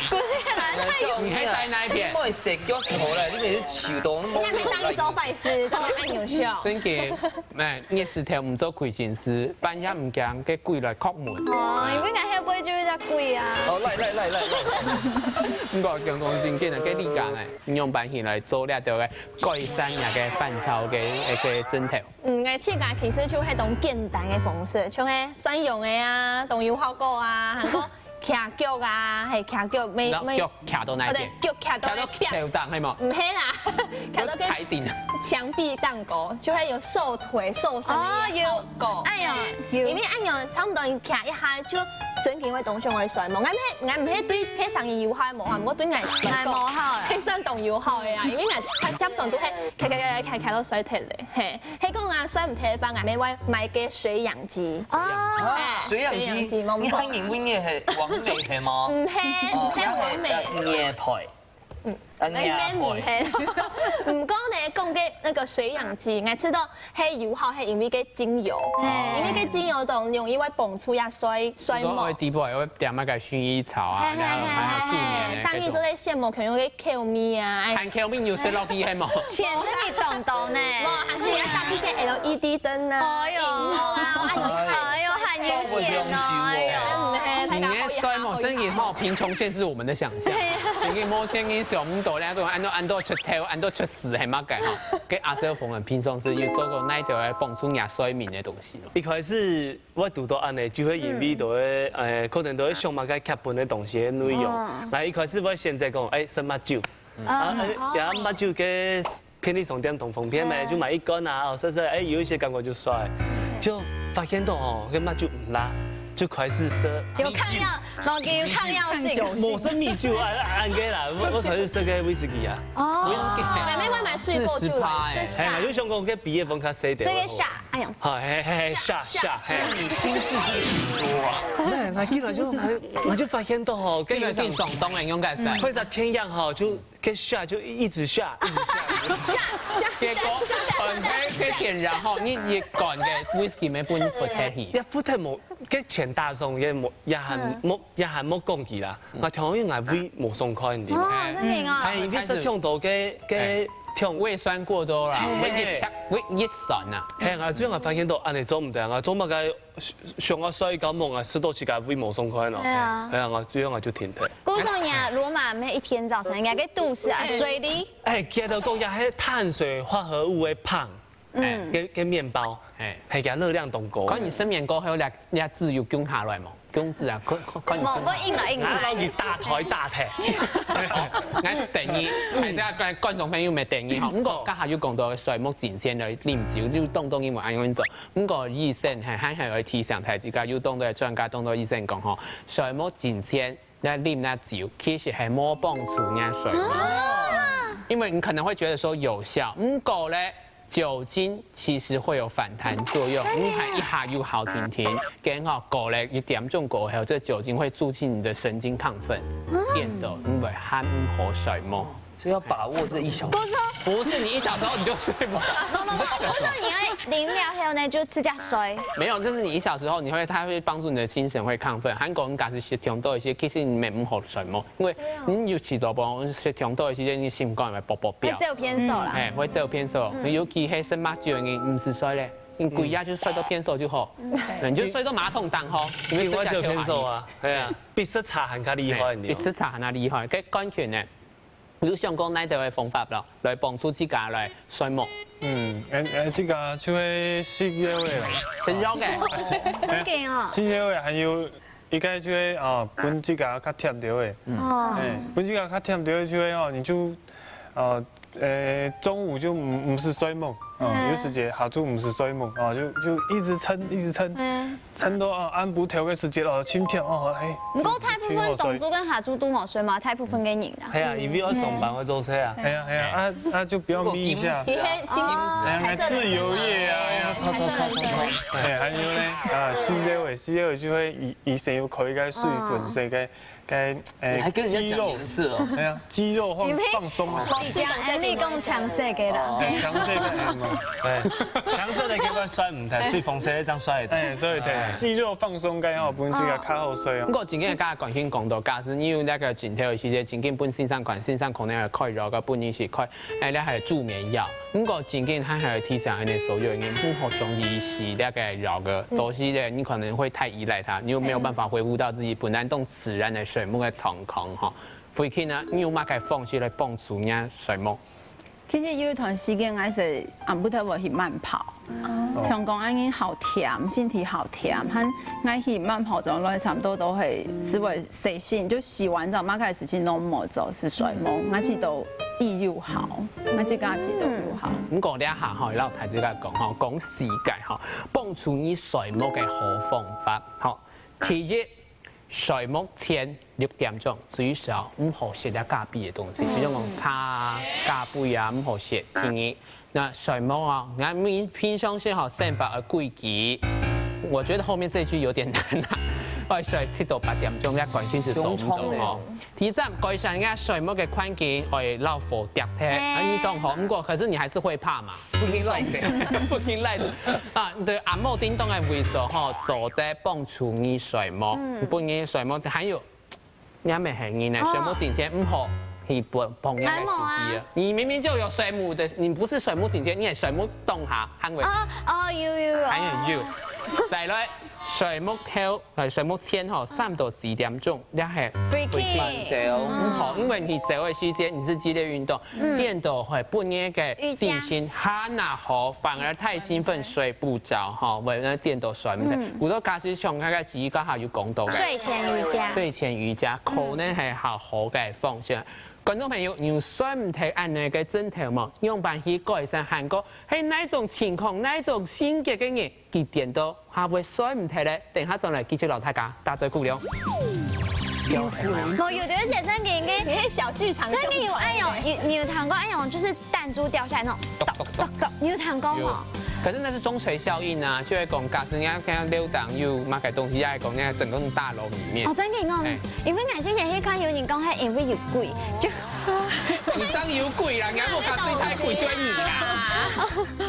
來，他有。你還戴哪一片？你莫食腳是好了，你每次手動那麼你還沒當一周壞事，真的愛優秀。真个，哎，你日頭毋做虧心事，半夜毋驚，个鬼來叩門。哦，因為𠊎後背就一隻鬼啊。哦，來來來來來，毋過講講真个，个你講呢，你用辦法來做了這個改善你个煩躁个一個症頭。嗯，𠊎自家其實就係當簡單个方式，像係蒜蓉个啊，當有效果啊，還過徛腳啊，係徛腳，每每然後腳徛到哪一邊？哦對，腳徛到徛到徛頭頂係無？毋係啦，徛到个台頂啊。牆壁頂高，就會有瘦腿瘦身个效果。哦，有。哎喲，有。因為恁樣差毋多你徛一下就真經會當想愛睡無。𠊎毋係𠊎毋係對別儕人有效無效，毋過對𠊎來講，哎，無效啦。係算當有效个啊。因為𠊎接接上都係徛徛徛徛徛到睡忒咧，嘿。係講啊，睡毋忒个話，𠊎乜會買个水氧機。哦。哎水氧機，水氧機，冇錯。你還認為你係王磊係嗎？毋係，毋係王磊。業配。啊，哎，業配。毋係。毋過呢，講个那個水氧機，𠊎知道係有效，係因為个精油，哎因為个精油當容易會幫助呀睡睡目你講愛。底部會點那個薰衣草啊，嘿嘿嘿然後還有助眠嘿嘿，當然做的得羨慕，可能有个口味啊，哎，還口味有食落去係無？錢真的當多呢。哇，還過你要搭配个LED燈啊，哎呦螢幕啊，哎呦，哎呦，很有錢哦，哎呦。嗯，嘿，你的睡目真的好貧窮限制我們的想象，真的無錢人想毋到咧，都安到安到出頭，安到出事，係麼个吼？跟阿小鳳很平常時有做過哪一條來幫助人睡眠的東西咯？一開始我堵到恁呢，就會因為都會，誒，可能都會想麼个劇本的東西的內容。那一開始我會選擇講，誒，食麥酒，啊，誒，然後麥酒个便利商店當方便咩，就買一罐啊，哦，食食，誒，有一些感覺就睡，就發現到吼，个麥酒毋辣，就開始食有抗藥，某个有抗藥性。無食米酒啊，恁个啦，我我開始食个威士忌啊。哦，妹妹會買水果酒來四十趴食。哎，我就想講，个畢業分較細點。這個下，哎呦，好，嘿嘿嘿，下下，嘿。你心事是不是很多啊？哎，我竟然就，我就發現到吼，跟這個有想是爽東的勇敢賽。會在天樣吼，就跟下就一直下，一直下。結果，很黑，黑點，然後你一罐个whisky沒分你喝開去。也不太無，个錢大眾也無，也還無，也還無講起啦。我聽講因為胃無爽快，你知道嗎？哦，真的哦。哎，你說痛到个个痛，胃酸過多啦，嘿嘿胃一強，胃一酸呐。嘿，我最近發現到，恁呢做毋得，我做麼个想要睡覺夢啊，食到自家胃無爽快咯。對啊哎呀，我最近我就停掉。故所人家羅馬每一天早晨，人家个肚屎啊，水裡。哎，記得講，也係碳水化合物的胖，嗯，跟跟麵包，哎，係个熱量當高。可你失眠過後，那那脂有降下來無？公子啊，看看看你無，無，硬了，硬了。拿到你大台大腿。哦，來等你，哎，這個觀觀眾朋友們等你哈。毋過剛才有講到睡目前來啉酒，就當多人會恁樣做。毋過醫生還還還愛提醒大家，有當多專家、當多醫生講吼，睡目前來啉那酒，其實係無幫助人睡目。因為你可能會覺得說有效，毋過咧，酒精其實會有反彈作用，你還一下又好停停，然後過了一點鐘過後，這酒精會促進你的神經亢奮，顛倒你會還毋好睡目。所以要把握這一小時。不是說，不是你一小時候你就睡不好，不不不，不是說你愛啉了後呢就直接睡。沒有，就是你一小時候你會，它會幫助你的精神會亢奮。還過你假使食傷多一些，其實你也毋好睡目，因為你有幾多包食傷多一些，你心肝會噗噗飆。會只有偏瘦啦。哎，會只有偏瘦，尤其係食麼酒个人，毋使睡咧，你歸夜就睡到偏瘦就好，你就睡到馬桶當好，因為另外就偏瘦啊。啊，哎呀，比食茶還較厲害，你知道嗎？比食茶還較厲害，該關鍵呢，有想講哪兜个方法咯，來幫助自家來睡目。嗯，哎哎，這個就係食藥个啦，先要个，真个哦。食藥个還有一個就係哦，分自家較貼著个，哦，哎，分自家較貼著个就係哦，你就哦，呃，中午就毋毋使睡目，哦，有時節下晝毋使睡目，哦，就就一直撐一直撐，嗯，撐到哦暗晡頭个時節哦，盡忝哦，哎，不過大部分當晝跟下晝都無睡嘛，大部分个人啊。係啊，因為愛上班愛做事啊。哎呀哎呀，啊啊就不要眯一下。你看金哎呀，彩色的自由業啊，哎呀，彩色的哎，還有呢，啊，食藥个，食藥个就係醫醫生有開一個睡粉水个个，哎，你還跟人家講肌肉，顏色哦。哎呀，肌肉放放鬆啊，你講，哎，你講強勢个啦。哎，強勢个嘛，哎，強勢个可以睡毋得，睡風勢這樣睡得。哎，所以對，肌肉放鬆該好，分這個較好睡哦。不過正經个，剛才冠興講到，假使你有那個枕頭个時節，正經分先生看，先生可能會開藥个，分你去開，哎，那還有助眠藥。不過正經還係提醒恁呢所有人，毋好中意食那個藥个，都是咧，你可能會太依賴它，你又沒有辦法恢復到自己本來當自然个睡目个狀況哈。所以呢，你有麼个方式來幫助人睡目？ 其實有一段時間，𠊎係暗晡頭會去慢跑。像講恁樣好忝，身體好忝，還𠊎去慢跑轉來，差不多都係只會睡醒，就洗完澡，麼个事情都無做，係睡目，𠊎自都一有好，𠊎自家自都有好。毋過這下吼，老太子來講吼，講時間吼，幫助你睡目个好方法吼。第一，睡目前六點鐘最少毋好食了咖啡个東西，比如講茶啊、咖啡啊，毋好食。第二，那睡目啊，你看平平常時吼，生活个規矩，我覺得後面這句有點難啊，愛睡七到八點鐘，愛趕緊去做運動哦。第三，改善你睡目个環境，愛老火貼貼，啊，你懂吼？不過可是你還是會怕嘛。 不停亂走，不停亂走啊！對，按摩叮咚个位所吼，做得幫助你睡目，幫你睡目，還有，你還沒很硬呢，睡目之前毋好去碰碰那個手機啊。你明明就有睡目的，你不是睡目之前，你也睡目動哈，還會哦哦，有有有。還有有，再來睡目頭，呃，睡目前吼，三到四點鐘，你還 Breaking。走，嗯，好，因為你走个時間，你是激烈運動，顛倒會分你个精神還較好，反而太興奮睡不著，吼，會那顛倒睡毋得。有个假使像那個吉剛好有講到个，睡前瑜伽。睡前瑜伽可能係較好个方式。觀眾朋友，你有睡毋得恁呢个症頭無？仰般去改善？還過係哪種情況、哪種性格个人，佢顛倒 還會睡毋得咧，等下轉來繼續摎大家打嘴鼓了。無，有个係正經个，你係小劇場，正經有恁樣，你你有聽過恁樣，就是彈珠掉下來那種，咚咚咚，你有聽過無？可是那是鐘馗效應啊，就會講，假使人家看到樓頂有麼个東西，也會講人家整棟大樓裡面哦，。正經哦哎，因為𠊎之前去看有人講，係因為有鬼，就你真有鬼啦，人家莫講最大鬼就係你啦。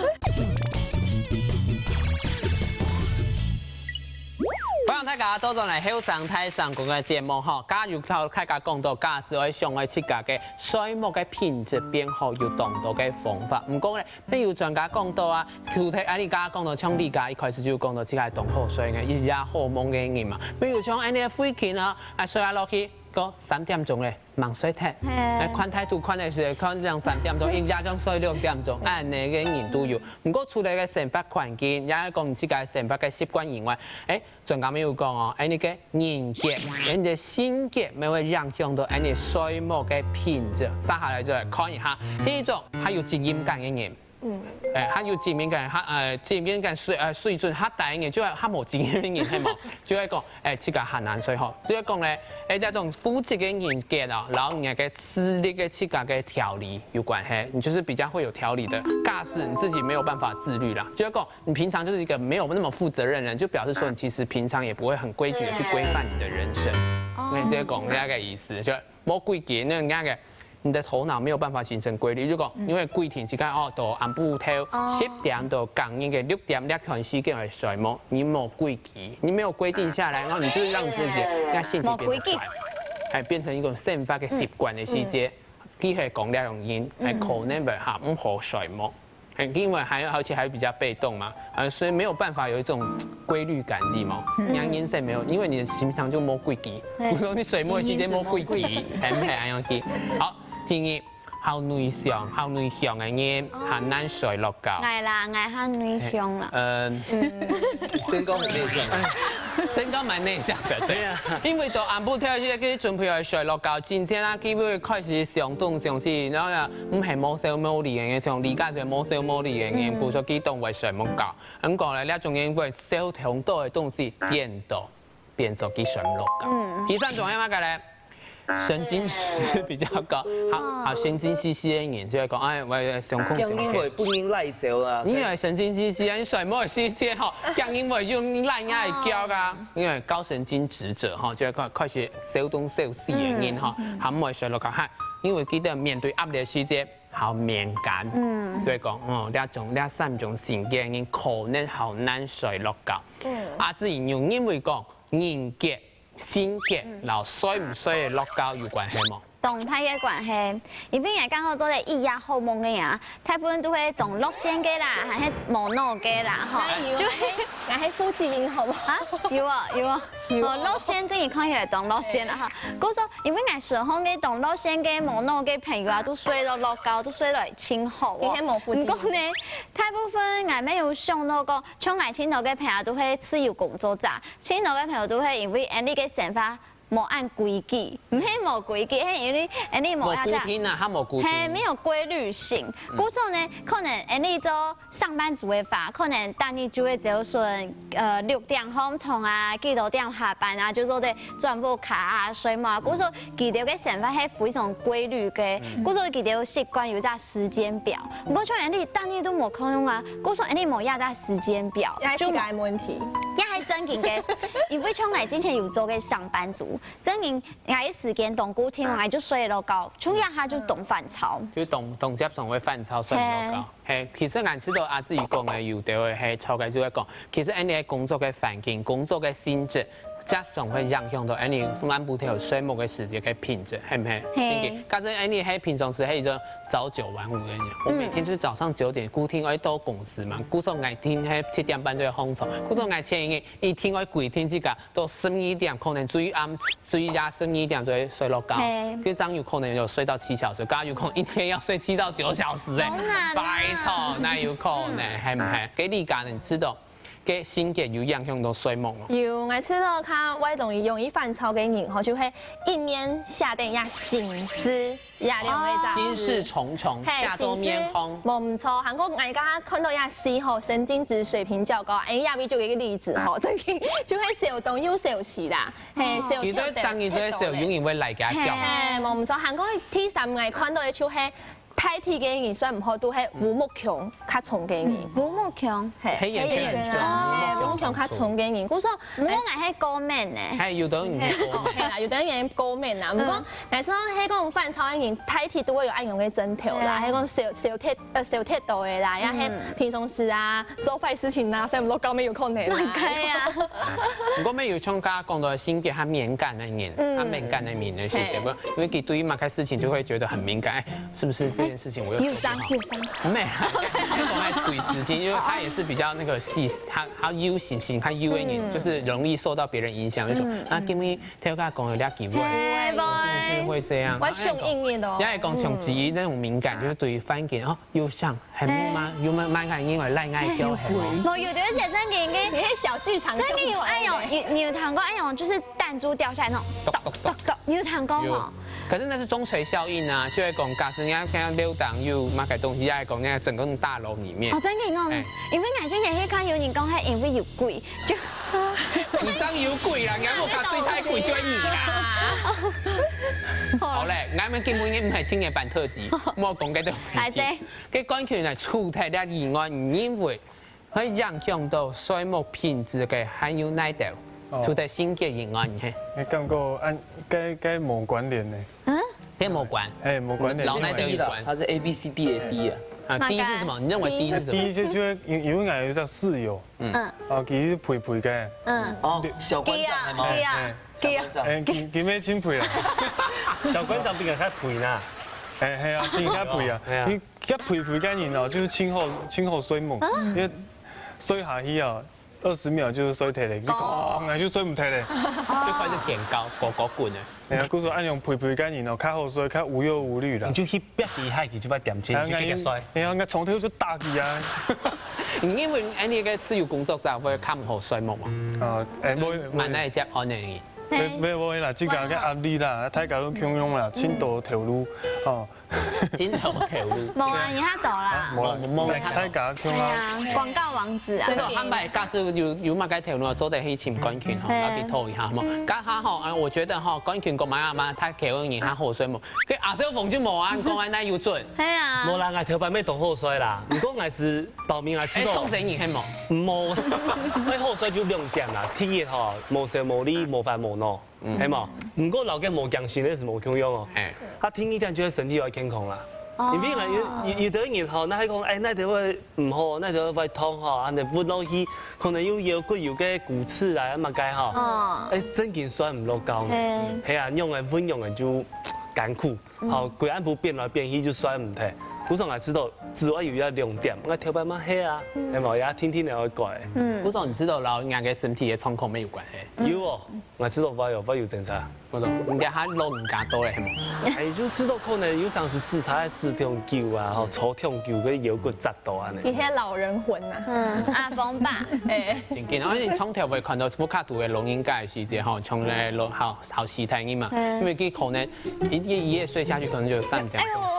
歡迎大家倒轉來後生大聲公个節目吼，今日有摎大家講到，假使愛想愛自家个睡目个品質變好，有當多个方法。毋過呢，也有專家講到啊，除忒阿里家講到，像李家一開始就講到，自家當好睡个，一夜好夢个人嘛。比如像恁呢个慧琴啊，啊睡啊落去，个三點鐘咧，吂睡忒。欸，看態度看个時，看像三點鐘，一下正睡兩點鐘，恁呢个人都有。毋過除了个生活環境，也係講自家生活个習慣以外，欸，專家也有講哦，欸，你个人格，欸，你个性格，也會影響到欸你睡目个品質。接下來就來看一下，第一種，較有責任感个人。 嗯，欸，較有責任感，較呃責任感水呃水準較低个人，就較無責任个人，係無？就會講，欸，自家還難睡吼。就會講咧，欸，這種負責个人格啊，然後你个自律个自家个條理有關係，你就是比較會有條理的。假使你自己沒有辦法自律啦，就會講你平常就是一個沒有那麼負責任的人，就表示說你其實平常也不會很規矩的去規範你的人生。哦，你這講那個意思，就無規矩，那那個 你的頭腦沒有辦法形成規律。如果因為規定自家哦，到暗晡頭十點到隔日个六點這段時間來睡目，你無規矩，你沒有規定下來，然後你就是讓自己那性情變得壞，還變成一種生活个習慣个時節，佢係講這種人，還可能會哈毋好睡目。 很因為還而且還比較被動嘛，啊，所以沒有辦法有一種規律感，你嘛，你人生沒有，因為你的平常就無規矩，比如說你睡目个時間無規矩，還還恁樣去。好，第二，較內向，較內向个人，還難睡落覺。𠊎啦，𠊎較內向啦。嗯，身高很內向。身高蠻內向的，對啊，因為到暗晡頭去去準備要睡落覺，今天啊，機會開始想東想西，然後呢， 毋係無愁無慮个人，像李嘉誠無愁無慮个人，故所佢當會睡目覺。毋過咧，這種人會愁忒多个東西，變到變做佢睡毋落覺。第三種係麼个咧？神經質比較高，好，好，神經兮兮个人就會講，欸，𠊎想空想空。驚人會分人拉走啊。你以為神經兮兮啊？你睡目个時節吼，驚人會用人拉你个腳啊？因為高神經質者吼，就會開開始愁東愁西个人吼，還毋會睡落覺，哈。 因為佢等面對壓力个時節較敏感，所以講，哦，這種這三種性格个人可能較難睡落覺。啊，至於有認為講人格、性格，然後睡毋睡得落覺有關係無？當大个關係，因為𠊎剛好做得一夜好夢个啊，大部分都會當落線个啦，還係無腦个啦，吼，就係。 𠊎係負責任，好無？啊，有啊，有啊。有啊。哦，落線真个看起來當落線啊哈。故所，因為𠊎身邊个當落線个、無腦个朋友啊，都睡到落覺，都睡到盡好哦。你係無負責任。毋過呢，大部分𠊎也有想到講，像𠊎盡多个朋友都係自由工作者，盡多个朋友都係因為恁呢个想法 無恁規矩，毋係無規矩，係因為恁呢無無固定啊，較無固定。係，沒有規律性。故所呢，可能恁呢做上班族个話，可能逐日就會朝晨，呃，六點䟘床啊，幾多點下班啊，就做得轉屋下啊，睡目。故所佢等个生活係非常規律个，故所佢等有習慣有一隻時間表。毋過像恁呢逐日都無共樣啊，故所恁呢無一隻時間表，也係自家个問題。也係正經个，因為像𠊎之前有做个上班族， 正經，𠊎个時間當固定，𠊎就睡落覺，像這下就當煩躁。就當當經常會煩躁睡毋落覺。係，其實𠊎知道阿志講个有兜个係，大概就係講，其實恁呢个工作个環境、工作个性質，經常會影響到恁呢暗晡頭睡目个時節个品質，係毋係？係。假使恁呢係平常時係一種朝九晚五个人，我每天就是早上九點固定愛到公司嘛，故所𠊎定係七點半就要䟘床，故所𠊎前一日一定愛規定自家到十二點，可能最暗 睡夜十二點就會睡落覺，係。佢正有可能有睡到七小時，剛剛有可能一天要睡七到九小時欸，當難啊。拜託，哪有可能，係毋係？該你家人知道，該性格有影響到睡目無？有，𠊎知道較會容易容易煩躁个人吼，就係一面寫等這心事，這兩个字。心事重重，係，寫到面痛。心事，無毋著，還過𠊎剛剛看到這字吼，神經質水平較高，欸，這位就有一個例子吼，正經就會愁東又愁西啦。 係，愁忒，其實當然這个愁，永遠會來佢个腳。係，無毋著，還過第三个看到个就係大體个人算毋好，都係烏目腔較重个人。烏目腔。係，黑眼圈很重，烏目腔較重个人。故所，毋過𠊎係過敏呢。係，有兜人係過敏。係啦，有兜人過敏啦。毋過，𠊎想係講煩躁个人，大體都會有恁樣个症頭啦，係講愁，愁忒，呃，愁忒多个啦，也係平常時啊， 做壞事情啊，睡毋落覺乜有可能啊。OK啊。毋過乜有像剛剛講到性格較敏感个人，嗯，較敏感个人个時節，係，因為佢對於某個事情就會覺得很敏感，欸，是不是這这件事情我又做不好。有伤有伤。没有，我还对事情，因为他也是比较那个细，他他 U 型型，他 U 的人，就是容易受到别人影响，就说啊，今日头家讲有两句话，嘿，就是会这样。我想应应哦人。家也讲像子怡那种敏感，就是对于番茄哦，有伤，很木吗？有吗？蛮感因为赖爱叫很木。我有的而且真的应该你那小剧场真的有哎呦，你你有听过哎呦，就是弹珠掉下来那种，咚咚咚，你有听过有吗？可是那是中垂效应啊，就会讲，假使人家看到六档有那个东西，要讲那个整个大楼里面哦，，真的哦哎，因为眼睛也可以看有人讲，他因为有鬼，就你真有鬼啦！人家我把最太鬼就你啦。好嘞，俺们根本也不是青年版特辑，莫讲这种事情还谁。给关群来出台的以外，你认为会影响到睡眠品质的还有哪一点？哦除了性格以外，你嘿，你感觉按该该无关联呢？跟无关，哎，无关联。老奶因为都有关它是 A B C D 的 D 啊。啊，那个第一是什么？你认为第一是什么？第一就就因因为俺有只室友，嗯哦，小馆长的吗？对啊，对啊，哎小馆长。哎，今今晡日真肥啊！小馆长比人较肥呐。哎，系啊，今日肥啊！哎呀你个肥肥个人哦，就是清好清好睡梦，因为睡下去啊，二十秒就是睡脱了，你讲就睡毋脱了。就开始舔高，狗狗滚了。哎呀，故所按用肥肥个人哦，较好睡，较无忧无虑啦你。就去别个海去，就把点钱，你就给他摔。哎呀，那从头就打起啊！因为哎，你个自由工作者会看不好睡梦嘛，啊，哎，我蛮难接安的。没没有啦，自家个压力啦，大家都共樣啦，青岛头路哦，金头头路。没啊，你他懂啦。没啦没没没大家共啊。哎呀，广告王子啊。所以坦白假使有有么个头路，做得去请关群吼，哎要去透一下嘛。刚好吼，啊，我觉得吼，关群讲嘛嘛，他给我你他好睡梦，给阿小凤就没啊，讲安那有准。哎呀，无啦，我头擺乜當好睡啦，毋過我係報名啊，哎，試到送谁你看冇？無，我好睡就兩點啦。第一吼，無愁無慮，無煩無惱，係無？毋過老个無驚醒，那是無共樣哦。哎，啊，第二點就係身體要健康啦。因為有有有的人吼，那還講，哎，那條會毋好，那條會痛吼，啊，你鬱落去，可能又腰骨有个骨刺啊，麼个吼。哦哎，真緊睡毋落覺呢。嘿係啊，用个運用个就艱苦。好，歸暗晡變來變去就睡毋忒。故所𠊎知道，只愛有一兩點，𠊎頭擺嘛係啊，係無？也天天都愛改。不知道你知道老人家跟身體的狀況沒有關係。有哦，𠊎知道會有會有檢查。我懂，你家他老人家多了，係嗎？哎，就知道可能有常時駛車駛忒久啊，吼，坐忒久，个腰骨折到啊呢。你是老人魂呐。嗯，阿峰吧，哎，真緊，而且你從頭會看到不卡圖的老人家的時節吼，從來老好好期待你嘛，嗯因為佢可能一一夜睡下去，可能就有三點鐘。哎呦哦哦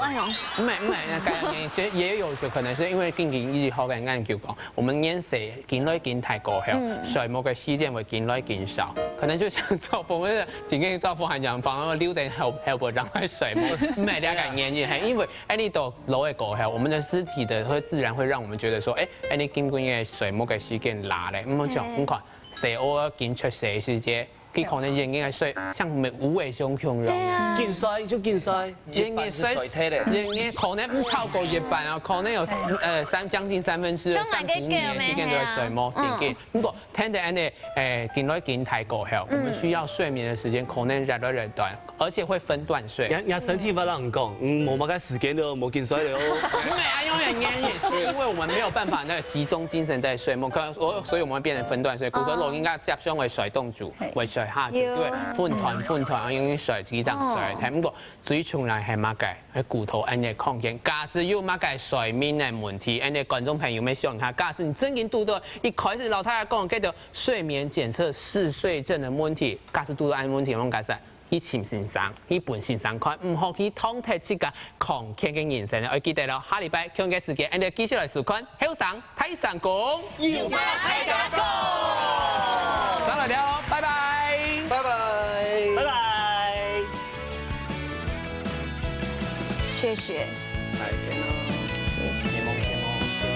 哎呦，唔係唔係，那个其實也有可能是因為根據醫學个研究講，我們年歲緊來緊大過後，睡目个時間會緊來緊少，可能就像趙峰，今天趙峰還講，反而六點後後不讓他睡目，唔係那个原因，係因為哎你到老个過後，我們的身體的會自然會讓我們覺得說，哎哎你根本个睡目个時間拉咧，咁樣講，你看，誰偶爾緊出世時節。 佢可能人應該睡像無無尾熊共樣。對啊，緊睡就緊睡，人應該睡，一半係睡忒咧人應該可能毋超過一半啊，可能有呃三將近三分之二，就𠊎个三分之二時間都在睡目，嗯緊緊。不過，聽到恁呢，誒，緊來緊大過後，我們需要睡眠的時間可能越來越短，而且會分段睡。人人身體會讓你講，嗯，無麼个時間了，無緊睡了哦。因為啊，永遠也是因為我們沒有辦法那個集中精神在睡目，可能所所以我們會變成分段睡。比如說，哦我應該接上會睡當久嘿，會睡下去，有對，分段分段，啊，因為睡幾場睡，哦聽毋過。 最重要係麼个？係骨頭恁呢康健。假使有麼个睡眠个問題，恁呢觀眾朋友們想一下，假使你正經堵到一開始老太太講，叫做睡眠檢測嗜睡症的問題，假使堵到恁問題，我講假使去尋先生，去分先生看，毋好去傷忒自家康健个人生。愛記得咯，下禮拜共樣个時間，恁呢繼續來收看後生大聲公。 有話大家講。上來聊，拜拜。拜拜。拜拜。謝謝。謝謝。謝謝。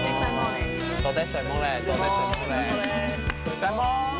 在睡目咧。都在睡目咧，都在睡目咧。睡目。